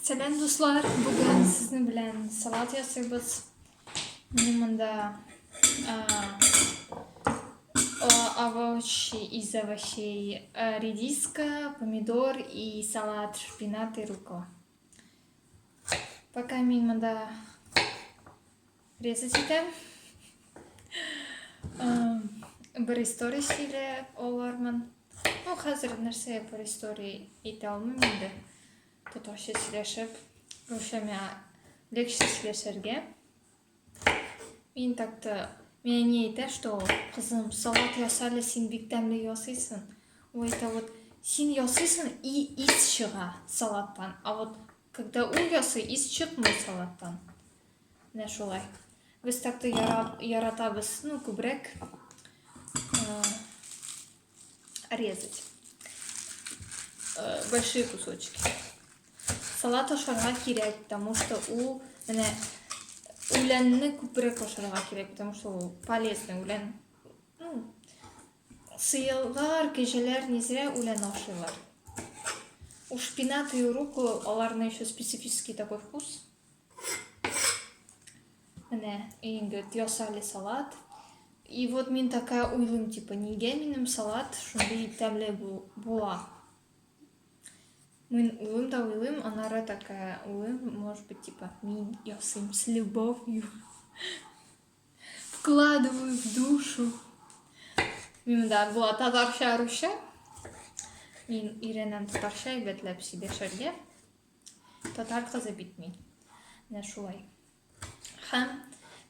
Сәлам, дуслар! Бүген сезнең белән салат ясыйбыз. Минем монда овощи из овощей редиска, помидор и салат шпинат и рукола. Пока мин монда резать итәм. Бер история сөйләп алармын. Ну, хәзер нәрсә бер история әйтә алмыйм инде. Татарча сөйләшеп, русча миңа легче сөйләшергә. Мин так-то миңа әни әйтә, что кызым, салат яса әле, син бик тәмле ясыйсың. Ул әйтә, вот син ясыйсың и ис чыга салаттан. А вот когда ул ясый, ис чыкмый салаттан. Менә шулай. Без так-то яратабыз, ну, күбрәк резать большие кусочки. Салат ашарга кирәк, потому что ул менә үләнне күбрәк ашарга кирәк, потому что ул полезный үлән. Ну, сыерлар, кәҗәләр не зря үлән ашыйлар. У шпината и рукколы аларның еще специфический такой вкус. Менә инде ясали салат. И вот мин такая уйлыйм, типа, нигә минем салат шундый тәмле була? Мин уйлыйм да уйлыйм, аннары такая уйлыйм, может быть, типа, мин ясыйм с любовью. Вкладываю в душу. Мин монда була татарча, русча. Мин өйрәнәм татарча әйбәтләп сөйләшергә. Татар кызы бит мин. Менә шулай. Һәм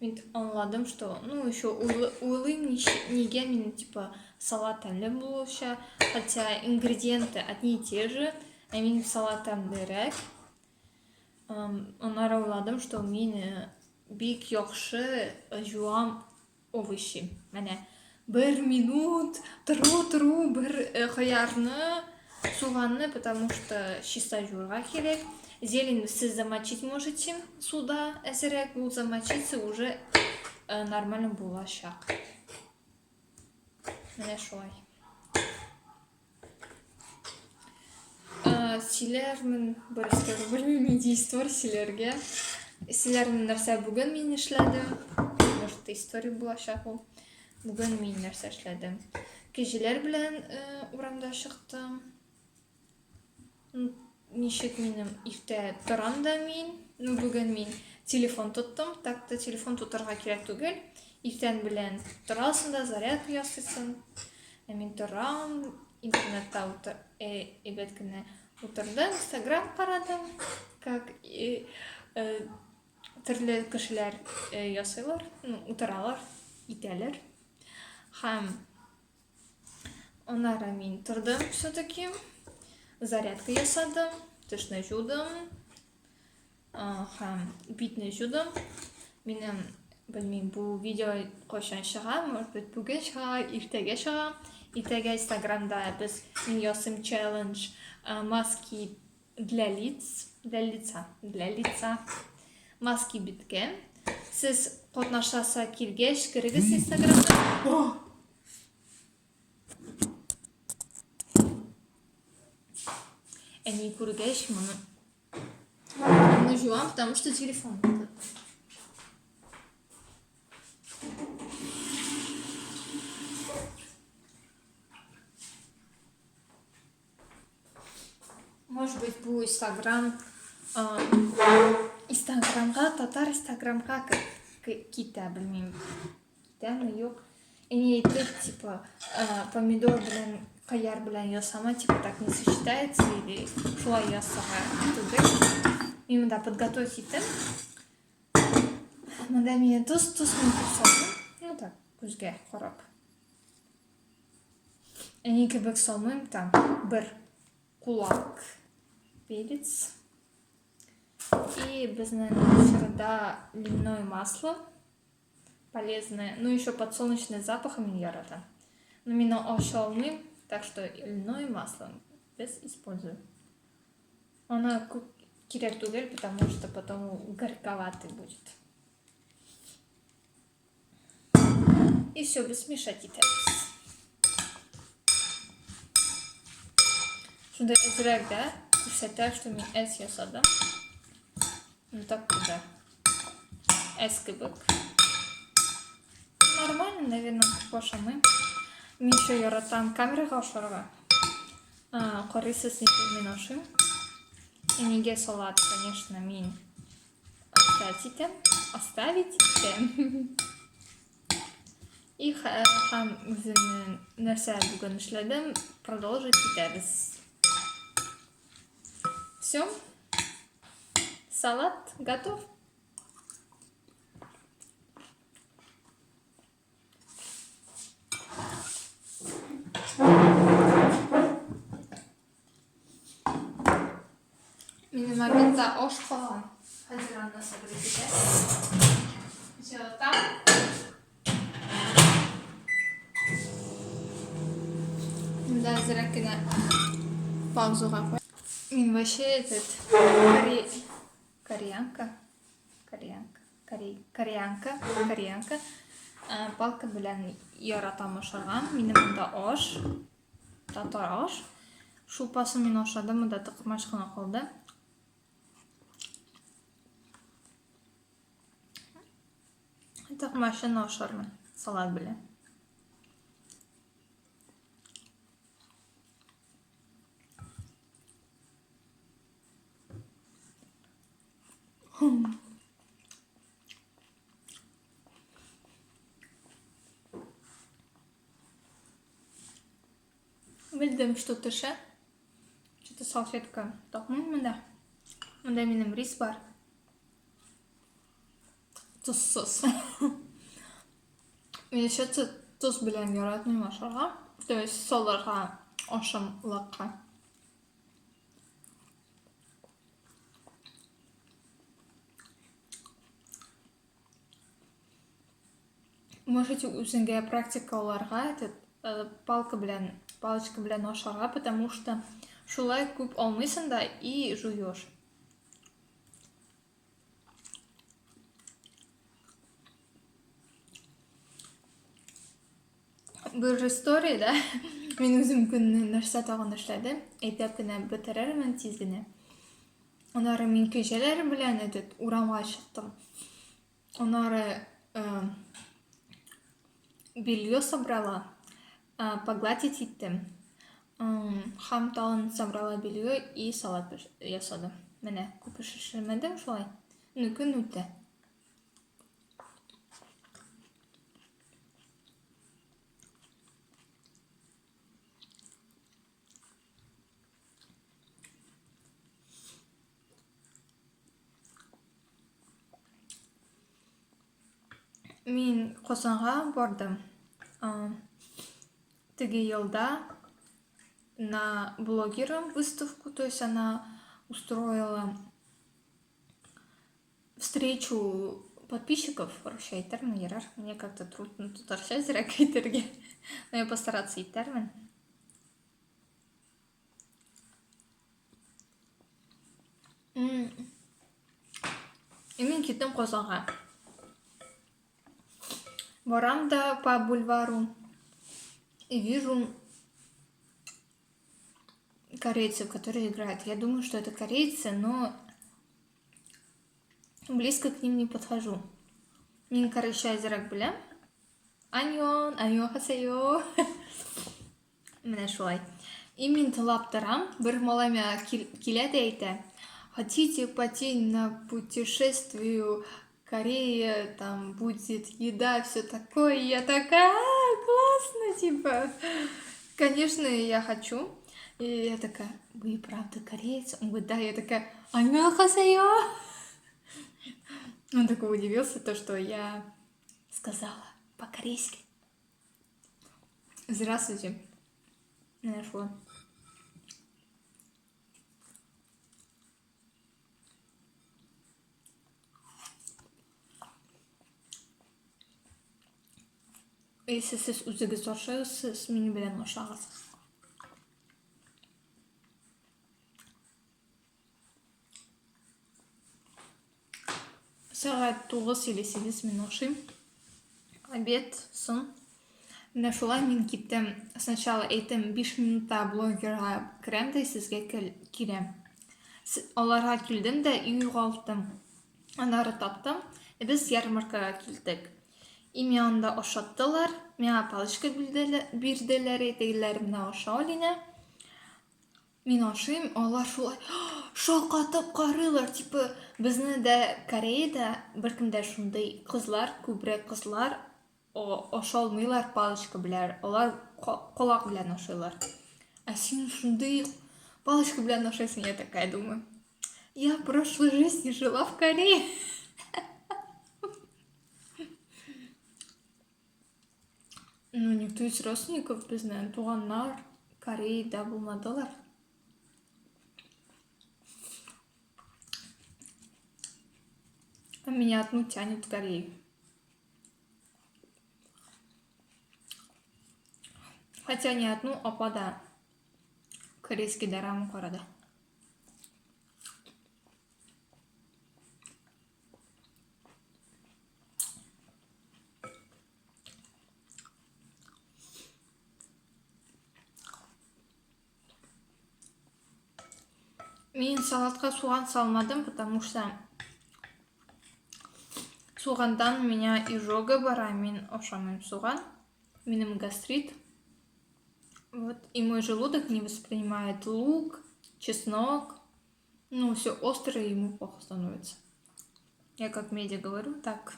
мин аңладым, что, ну, еще уйлыйм, нигә мин, типа, салат тәмле булуча, хотя ингредиенты одни и те же, ә минем салат тәмлерәк. Аннары уйладым, что мин бик яхшы жуам овощи. Менә бер минут тору-тору бер кыярны, суганны, потому что чиста жуырга кирәк. Зелень сез замочить можете суда әзерәк, ул замочиться уже нормально булачак. Менә шулай. Сөйләрмен бер история, белмим нинди история сөйләргә. Сөйләрмен нәрсә бүген мин эшләдем. Может, история булачак ул. Бүген мин нәрсә эшләдем. Кәҗәләр белән урамда чыктым. Ничек минем иртә торам да мин. Ну, бүген мин телефон тоттым. Так-то телефон тотарга кирәк түгел. Иртән белән торасың да зарядка ясыйсың. Ә мин торам, интернетта утыр, әйбәт кенә утырдым, Инстаграм карадым, как төрле кешеләр ясыйлар, ну, утыралар, итәләр. Һәм аннары мин тордым все-таки, зарядка ясадым, тешне жудым, Һәм битне җудым. Минем, белмим, бу видео кайчан чыга, может быть, бүген чыга, иртәгә чыга. Иртәгә Инстаграмда без мин ясыйм челлендж маски для лиц, для лица, для лица. Маски биткә. Сез катнашасы килгәч, керегез Инстаграмга. Әни күргәч моны. Ну, жуам, потому что телефон. Может быть, бу Инстаграм, Инстаграмга, татар Инстаграмга китә, белмим. Китәме, юк. Әни әйтте, типа, помидор белән кыяр белән ясама, типа, так не сочетается, или шулай ясага түгел. Мин монда подготовить иттем. Монда мин тоз, тоз мин күп салдым. Ну так, күзгә карап. Әни кебек салмыйм, там бер кулак перец. И безнең чорда льняное масло. Полезное. Ну, еще подсолнечный запах мин яратам. Но мин ача алмыйм, так что льняное масло без используем. Аны күп кирәк түгел, потому что потом ул горьковатый будет. И все, без мешать итәбез. Шундай әзрәк дә күрсәтә, что мин әз ясадым. Ну так куда? Әз кебек. Нормально, наверное, күп ашамыйм. Мин еще яратам камерага ашарга. Карыйсыз, ничек мин ашыйм. Әнигә салат, конечно, мин оставить итәм. Оставить итәм. И һәм үземнең нәрсә бүген эшләдем, продолжить итәбез. Все. Салат готов. Минем обедта аш калган. Хәзер аны согреть итәм. Җылытам. Монда әзрәк кенә паузага куй. Мин вообще этот кореянка, кореянка, кореянка, кореянка палка белән яратам ашарга. Минем монда аш, татар аш. Шулпасын мин ашадым, монда токмач кына калды. Токмачын ашармын салат белән. Белдем, что төшә. Что-то салфетка тапмыйм монда. Монда минем рис бар. Тозсыз. Мин еще тоз белән яратмыйм ашарга. То есть салырга ашамлыкка. Можете үзеңгә практикаларга этот палка белән, палочка белән ашарга, потому что шулай күп алмыйсың да и жуешь. Бер история, да? Мин үзем көнне нәрсә тагын эшләдем, әйтәп кенә бетерермен тиз генә. Аннары мин кәҗәләр белән этот урамга чыктым. Аннары белье собрала, погладить иттем. Һәм тагын собрала белье и салат ясадым. Менә күп эш эшләмәдем шулай. Ну, көн үтә. Мин Казанга бардым. Теге елда на блогером выставку, то есть она устроила встречу подписчиков, русча әйтермен, ярар, мне как-то трудно татарча әзрәк әйтергә, но я постараться итәрмен. И мин киттем Казанга. Барам да по бульвару и вижу корейцев, которые играют. Я думаю, что это корейцы, но близко к ним не подхожу. Мин корейча әзрәк беләм. Аньон, аньонхасеё. Менә шулай. И мин тыңлап торам, бер малай миңа килә дә әйтә, хотите пойти на путешествию Корея, там будет еда, все такое. И я такая, а, классно, типа. Конечно, я хочу. И я такая, вы правда кореец? Он говорит, да. Я такая, аньонхасеё. Он такой удивился, то, что я сказала по-корейски. Здравствуйте. Менә шулай. Если сез үзегез ашыйсыз, минем белән ашагыз. Сәгать 9 или 8 мин ашыйм. Обед, соң. Менә шулай мин киттем. Сначала әйттем, 5 минутта блогерга керәм дә сезгә киләм. Аларга килдем дә и югалттым. Аннары таптым. Без ярмаркага килдек. И миңа анда ашаттылар. Миңа палочка бирделәр, тегеләр менә аша, Алинә. Мин ашыйм, алар шулай шаккатып карыйлар, типа безне дә Кореяда беркем дә шундый кызлар, күбрәк кызлар ашалмыйлар палочка белән, алар колак белән ашыйлар. Ә син шундый палочка белән ашыйсың, я такая думаю. Я в прошлой жизни жила в Корее. Ну, никто из родственников безнең туганнар Кореяда булмадылар. А меня одну тянет в Корею. Хотя не одну, апа да корейский дорама карады. Мин салатка суган салмадым, потому что сугандан у меня изжога бара, мин ашамыйм суган. Минем гастрит. Вот, и мой желудок не воспринимает лук, чеснок. Ну, все острое ему плохо становится. Я как медик говорю, так,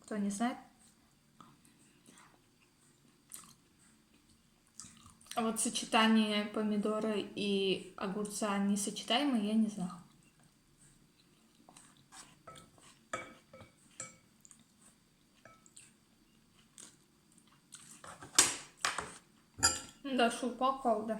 кто не знает. А вот сочетание помидора и огурца несочетаемые, я не знаю. Да, шулпа калды.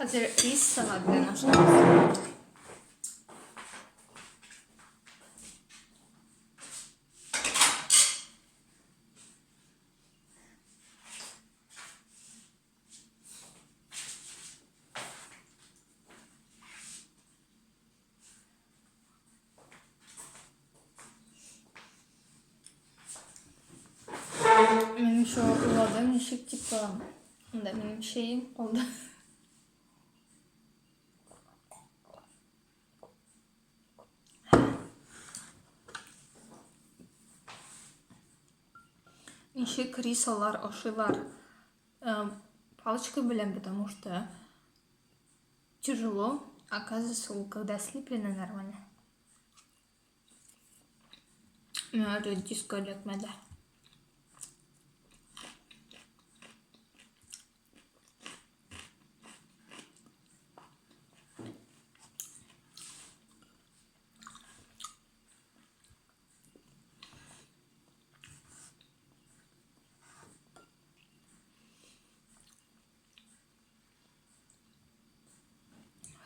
Хәзер рис салат белән ашыйбыз. Мин еще уйладым, ничек типа, да, минем чәем калды. Ничек рис алар ашыйлар? Э, палочка белән, потому что тяжело. Оказывается, ул когда слеплено нормально. Миңа редиска эләкмәде.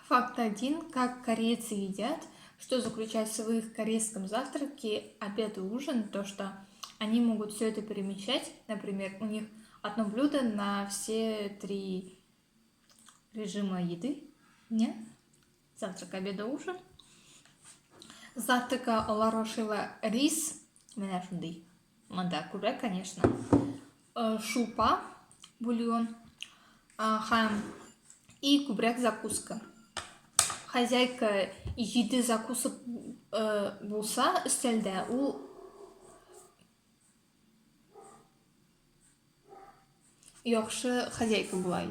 Факт один. Как корейцы едят, что заключается в их корейском завтраке, обед и ужин, то что они могут все это перемещать. Например, у них одно блюдо на все три режима еды. Нет? Завтрак, обед и ужин. Завтрака алар ашыйлар рис, менә шундый. Монда күбрәк, конечно. Э, шулпа, бульон һәм и күбрәк закуска. Хозяйка җиде закусок э, булса өстәлдә, ул яхшы хозяйка була.